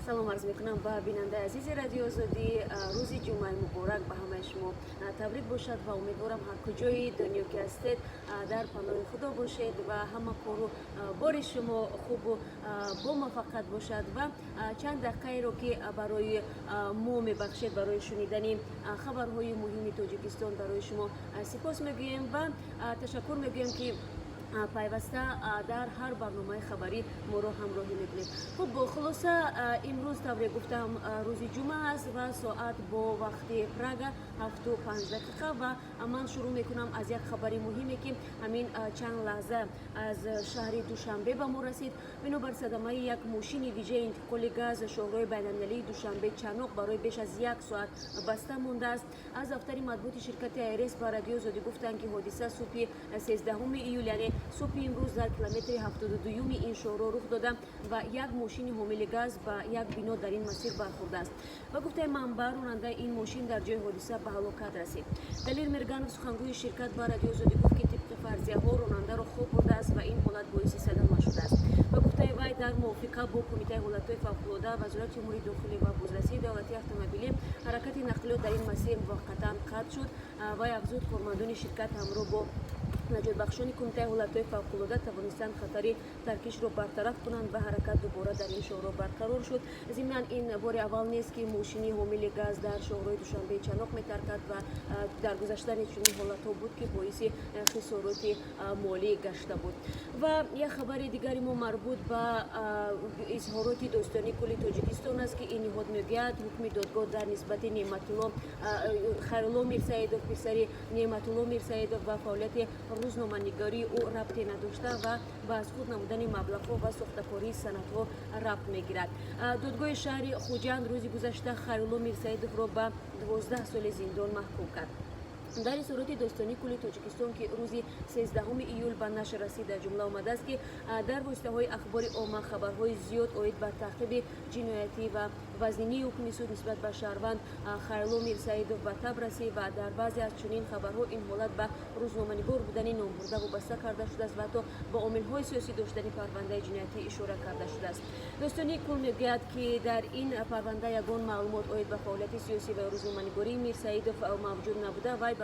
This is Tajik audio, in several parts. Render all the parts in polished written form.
Салом арз мекунам ба бинандаи азизи Радиои Озодӣ. Рӯзи ҷумъаи муборак ба ҳамаи шумо табрик бошад ва умедворам, ҳар куҷои дунё ки ҳастед, дар паноҳи Худо бошед ва ҳама кору бори шумо хубу бомуваффақият бошад. Ва чанд дақиқаеро, ки барои мо мебахшед барои шунидани хабарҳои муҳими Тоҷикистон, барои шумо сипос мегӯем ва ташаккур мегӯем, ки пайваста дар ҳар барномаи хабарӣ моро ҳамроҳӣ мекунед. Хуб, хулоса, имрӯз, тавре гуфтам, рӯзи ҷумъа аст ва соат бо вақти Прага 7:05. Ва ман шурӯъ мекунам аз як хабари муҳиме, ки ҳамин чанд лаҳза аз шаҳри Душанбе ба мо расид. Бинобар садамаи як мошини вижаи интиқоли газ, шоҳроҳи байналмилалии Душанбе Чаноқ барои беш аз як соат баста мондааст. Аз дафтари матбуоти ширкати АйРС ба Радиои Озодӣ гуфтанд, ки ҳодиса субҳи 13 июл, яъне субҳи имрӯз, дар километри 72-юми ин шоҳроҳ рух дода ва як мошини ҳомили газ ба як бино дар ин масир бархӯрдааст. Ба гуфтаи манбаъ, ронандаи ин мошин дар ҷои ҳодиса ба ҳалокат расид. Далер Мирганов, сухангӯи ширкат, ба Радиои Озодӣ гуфт, ки тибқи фарзияҳо, ронандаро хоб бурдааст ва ин ҳолат боиси садама шудааст. Ба гуфтаи вай, дар мувофиқа бо Кумитаи ҳолатҳои фавқулода, Вазорати умури дохилӣ ва Бозрасии давлатии автомобилӣ ҳаракати нақлиёт дар ин масир муваққатан қатъ шуд. Вай афзуд, кормандони ширкат ҳамроҳ бо наҷотбахшони Кумитаи ҳолатҳои фавқулода тавонистанд хатари таркишро бартараф кунанд ва ҳаракат дубора дар ин шоҳроҳ барқарор шуд. Зимнан, ин бори аввал нест, ки мошини ҳомили газ дар шоҳроҳи Душанбеи Чаноқ метаркад ва дар гузашта низ чунин ҳолатҳо буд, ки боиси хисороти молӣ гашта буд. Ва як хабари дигари мо марбут ба изҳороти Додситонии кулли Тоҷикистон аст, ки ин ниҳод мегӯяд, ҳукми додгоҳ дар нисбати Неъматулло Хайрулло Мирсаидов, писари Неъматулло Мирсаидов, ба фаъолияти рӯзноманигории ӯ рабте надошта ва ба аз худ намудани маблағҳо ва сохтакории санадҳо рабт мегирад. Додгоҳи шаҳри Хуҷанд рӯзи гузашта Хайрулло Мирсаидовро ба 12 соли зиндон маҳкум кард. Дар изҳороти Додситонии кулли Тоҷикистон, ки рӯзи 13 июл ба нашр расид, дар ҷумла омадааст, ки дар воситаҳои ахбори омма хабарҳои зиёд оид ба таъқиби ҷиноятӣ ва вазнинии ҳукми суд нисбат ба шаҳрванд Хайрулло Мирсаидов ба таб расид ва дар баъзе аз чунин хабарҳо ин ҳолат ба рӯзноманигор будани номбурда вобаста карда шудааст ва ҳатто ба омилҳои сиёсӣ доштани парвандаи ҷиноятӣ ишора карда шудааст. Додситонии кул мегӯяд, ки дар ин парванда ягон маълумот оид ба фаъолияти сиёсӣ ва рӯзноманигории Мирсаидов мавҷуд набуда. Вай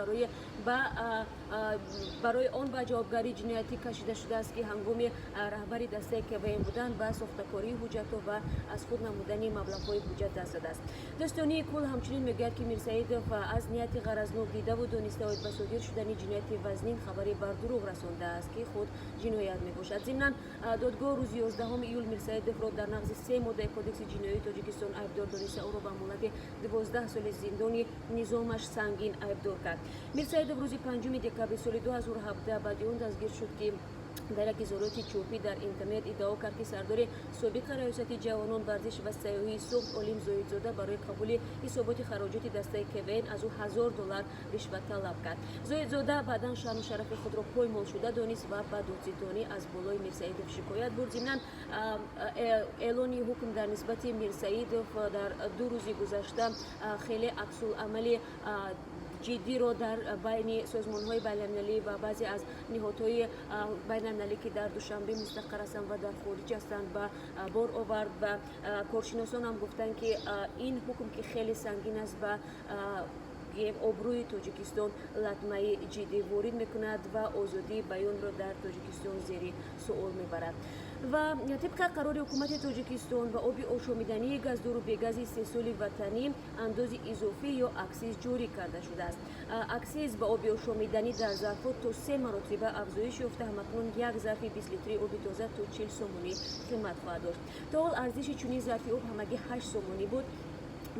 барои он ба ҷавобгарии ҷиноятӣ кашида шудааст, ки ҳангоми раҳбари дастаи КВН будан ба сохтакории ҳуҷҷатҳо ва аз худ намудани маблағҳои буҷет даст задааст. Додситонии кул ҳамчунин мегӯяд, ки Мирсаидов аз нияти ғаразнок дидаву дониста оид ба содир шудани ҷинояти вазнин хабари бардурӯғ расондааст, ки худ ҷиноят мебошад. Зимнан, додгоҳ рӯзи 11 июл Мирсаидовро дар нақзи се моддаи Кодекси ҷиноии Тоҷикистон айбдор дониста, ӯро ба муҳлати 12 соли зиндони низомаш сангин айбдор кард. Мирсаидов рӯзи 5 декабри соли 2017 баъди он дастгир шуд, ки дар як изҳороти чопӣ дар интернет иддао кард, ки сардори собиқа Раёсати ҷавонон, варзиш ва сайёҳии Суғд Олим Зоҳидзода барои қабули ҳисоботи хароҷоти дастаи КВН аз ӯ 1000 доллар ришват талаб кард. Зоҳидзода баъдан шаъну шарафи худро поймол шуда донист ва ба додситонӣ аз болои Мирсаидов шикоят бурд. Зимнан, эълони ҳукм дар нисбати Мирсаидов дар 2 рӯзи гузашта хеле аксуламали ҷиддиро дар байни созмонҳои байналмилалӣ ва баъзе аз ниҳодҳои байналмилалӣ, ки дар Душанбе мустақар ҳастанд ва дар хориҷ ҳастанд, ба бор овард. Ва коршиносон ҳам гуфтанд, ки ин ҳукм, ки хеле сангин аст, ба обрӯи Тоҷикистон латмаи ҷиддӣ ворид мекунад ва озодии баёнро дар Тоҷикистон зери суол мебарад. Ва тибқи қарори ҳукумати Тоҷикистон, ба оби ошомидании газдору бегази истеҳсоли ватанӣ андози изофӣ ё аксиз ҷорӣ карда шудааст. Аксиз ба оби ошомиданӣ дар зарфҳо то се маротиба афзоиш ёфта, ҳамакнун як зарфи 20 литрии оби тоза то 40 сомонӣ қимат хоҳад дошт. То ҳол арзиши чунин зарфи об ҳамагӣ 8 сомонӣ буд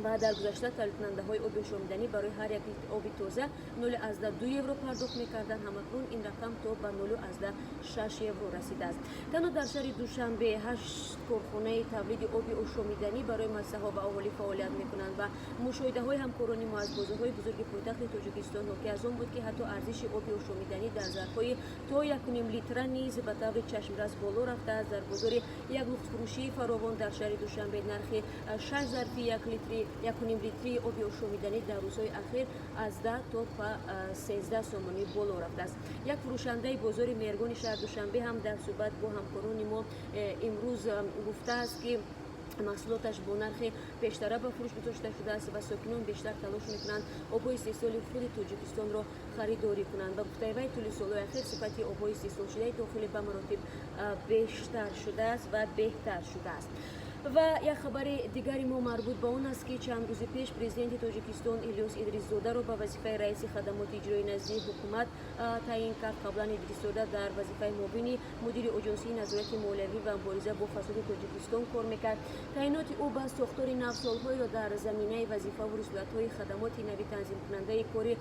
ва дар гузашта тавлидкунандаҳои оби ошомиданӣ барои ҳар як литр оби тоза 0,2 евро пардохт мекарданд. Ҳамакнун ин рақам то ба 0,6 евро расидааст. Танҳо дар шаҳри Душанбе ҳашт корхонаи тавлиди оби ошомиданӣ барои муассисаҳо ва аҳолӣ фаъолият мекунанд. Ва мушоҳидаҳои ҳамкорони мо аз бозорҳои бузурги пойтахти Тоҷикистон ҳоки аз он буд, ки ҳатто арзиши оби ошомиданӣ дар зарфҳои то 1,5 литра низ ба таври чашмрас боло рафтааст. Дар бозори як лухтфурӯшии фаровон дар шаҳри Душанбе нархи шаш зарфи як литри 1,5 литрии оби ошомиданӣ дар рӯзҳои ахир аз 10 то 13 сомонӣ боло рафтааст. Як фурӯшандаи бозори Меҳргони шаҳр Душанбе ҳам дар суҳбат бо ҳамкорони мо имрӯз гуфтааст, ки Маҳсулоташ бо нархи пештара ба фурӯш гузошта шудааст ва сокинон бештар талош мекунанд, обҳои истеҳсоли худи Тоҷикистонро харидорӣ кунанд. Ба гуфтаи вай, тӯли солҳои ахир сифати обҳои истеҳсолшудаи дохилӣ ба маротиб бештар шудааст ва беҳтар шудааст. Ва як хабари дигари мо марбут ба он аст, ки чанд рӯзи пеш Президенти Тоҷикистон Илёс Идрисзодаро ба вазифаи раиси хадамоти иҷроии назди ҳукумат таъин кард. Қаблан Идрисзода дар вазифаи муовини мудири Оҷонсии назорати молиявӣ ва мубориза бо фасоди Тоҷикистон кор мекард. Таъиноти ӯ ба сохтори нав солҳоеро дар заминаи вазифаву рисолатҳои хадамоти нави танзимкунандаи кори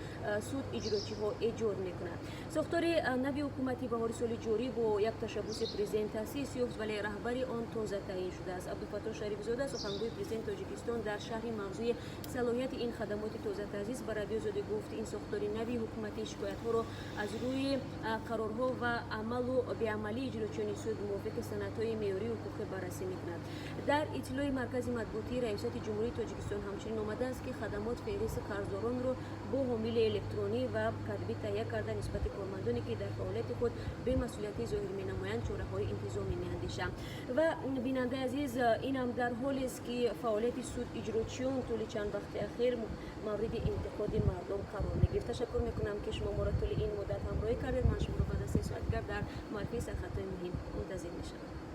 суд иҷрочиҳо эҷод мекунад. Сохтори нави ҳукуматӣ баҳори соли ҷорӣ бо як ташаббуси президент таъсис ёфт, вале раҳбари он тоза таъин шудааст. Абдуфаттоҳ Шарифзода, сухангӯи Президенти Тоҷикистон, дар шарҳи мавзӯи салоҳияти ин хадамоти тозатаъсис ба Радиои Озодӣ гуфт, ин сохтори нави ҳукуматӣ шикоятҳоро аз рӯи қарорҳо ва амалу беамалии иҷрочиёни суд мувофиқи санадҳои меъёрии ҳуқуқӣ баррасӣ мекунад. Дар иттилои маркази матбуотии Раёсати Ҷумҳурии Тоҷикистон ҳамчунин омадааст, ки хадамот феҳристи қарздоронро бо ҳомили электронӣ ва катбӣ таҳия карда, нисбати кормандоне, ки дар фаъолияти худ бемасъулиятӣ зоҳир менамоянд, чораҳои интизомӣ меандешад. Ва, бинандаи азиз, инам дар ҳолест, ки фаъолияти суд иҷрочиён тӯли чанд вақти ахир мавриди интиқоди мардум қарор мегирифт. Ташаккур мекунам, ки шумо моро тӯли ин муддат ҳамроҳӣ кардед. Ман шуморо баъд аз 3 соат дигар дар муаррифии сархатҳои муҳим мунтазир мешавам.